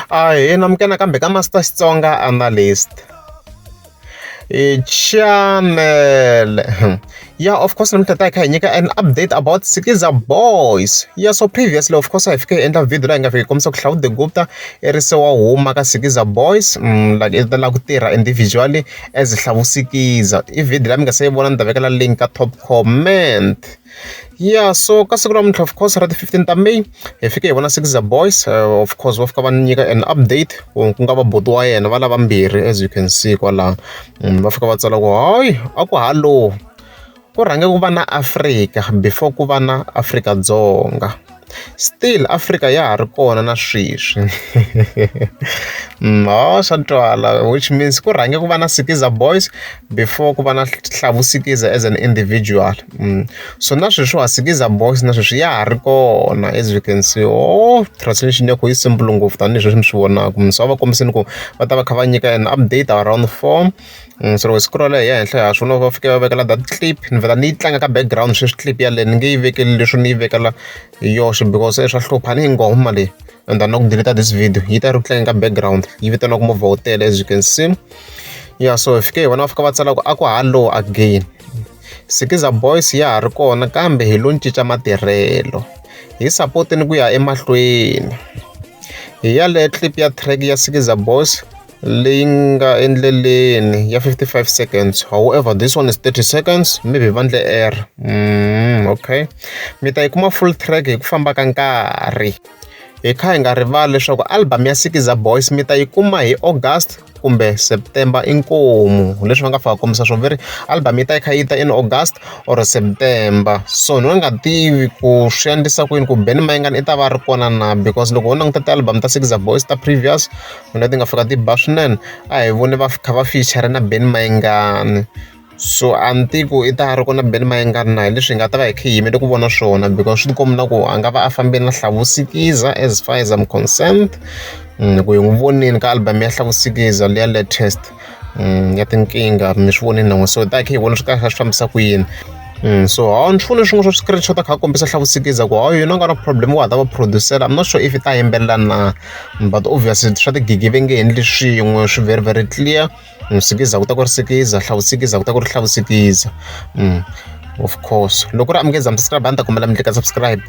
Ahee namukela nakambe ka Master Xitsonga Analyst channel. Yeah, of course namuntlha ta hi kha hi nyika an update about Sikiza Boys. Yeah, so previously, of course, a hi fike hi endla video laha hi nga fika hi kombisa ku Hlawu The Gupta i ri se wa huma ka Sikiza Boys, like i ta lava ku tirha individually as Hlawu Sikiza. I video leyi mi nga se yi vona, ni ta vekela link ka top comment. Yeah, so ka siku ra namuntlha, of course, ra ti 15 ta May, hi fike hi vona Sikiza Boys, of course, va fika va nyika an update ku nga va buti wa yena va lavambirhi, as you can see kwalaho. Va fika va tsala ku hayi, a ku hallo, ku rhange ku va na Africa before ku va na Afrika-Dzonga, still Afrika ya ha ri kona na sweswi. Ha swa twala, which means ku rhange ku va na Sikiza Boys before ku va na Hlavu Sikiza as an individual. So na sweswiwa Sikiza Boys na sweswi ya ha ri kona, as you can see. Oh, translation ya ku yi simple ngopfu tanihileswi mi swi vonaka. So a va kombiseni ku va ta va kha va nyika an update around 4. So loko hi scroll hi ya henhla, ha swi vona va fike va vekela that clip. Ni vhela ni yi tlanga ka background sweswi clip yaleyo, ni nge yi vekeli leswi, ni yi vekela hi yoxe because swa hlupha ni nghoma leyi and then na ku delete this video, yi ta ri ku tlangeni ka background, yi vitaniwa ku movha wu tele, as you can see. Yeah, so hi fike hi vona va fika va tsala ku a ku hallo again, Sikiza Boys ya ha ri kona kambe hi lo cinca matirhelo, hi sapoteni ku ya emahlweni. Hi yaleyo clip ya track ya Sikiza Boys leyi nga endleleni ya 55 seconds. However, this one is 30 seconds, maybe va ndle error. Okay, mi ta yi kuma full track hi ku famba ka nkarhi. Hi kha hi nga rivali leswaku album ya Sikiza Boys mi ta yi kuma hi August kumbe September. Inkomu leswi va nga fika kombisa swo veri album yi ta yi kha yi ta in August or September. So ni nga tivi ku swi endlisa ku yini ku Benny Mayengani i ta va ri kona na, because loko ho languta ti-album ta Sikiza Boys ta previous leti nga fika ti ba swinene, a hi voni va kha va feature na Benny Mayengani. So a ni tivi ku i ta ri kona Benny Mayengani na, hi leswi hi nga ta va hi kha hi yimele ku vona swona, because swi tikomba na ku a nga va a fambile na Hlavu Sikiza as far as I'm concerned, ku hi n'wi vonini ka album ya Hlavu Sikiza leya latest, ya tinkingha, mi swi vonini na n'we. So hi ta hi kha hi vona swi kahle swi fambisa ku yini. So ha ni swi vone swin'wana swa screenshot a kha a kombisa Hlavu Sikiza ku hayi, yena a nga na problem, wa ha ta va producer. I'm not sure if i ta yimbelela na, but obviously swa tigigi va nge endli swin'we, swi very very clear. Sikiza ku ta ku ri Sikiza, Hlavu Sikiza ku ta ku ri Hlavu Sikiza. Of course, loko ri amukeza mi subscribe, a ni ta kombela mi tlika subscribe.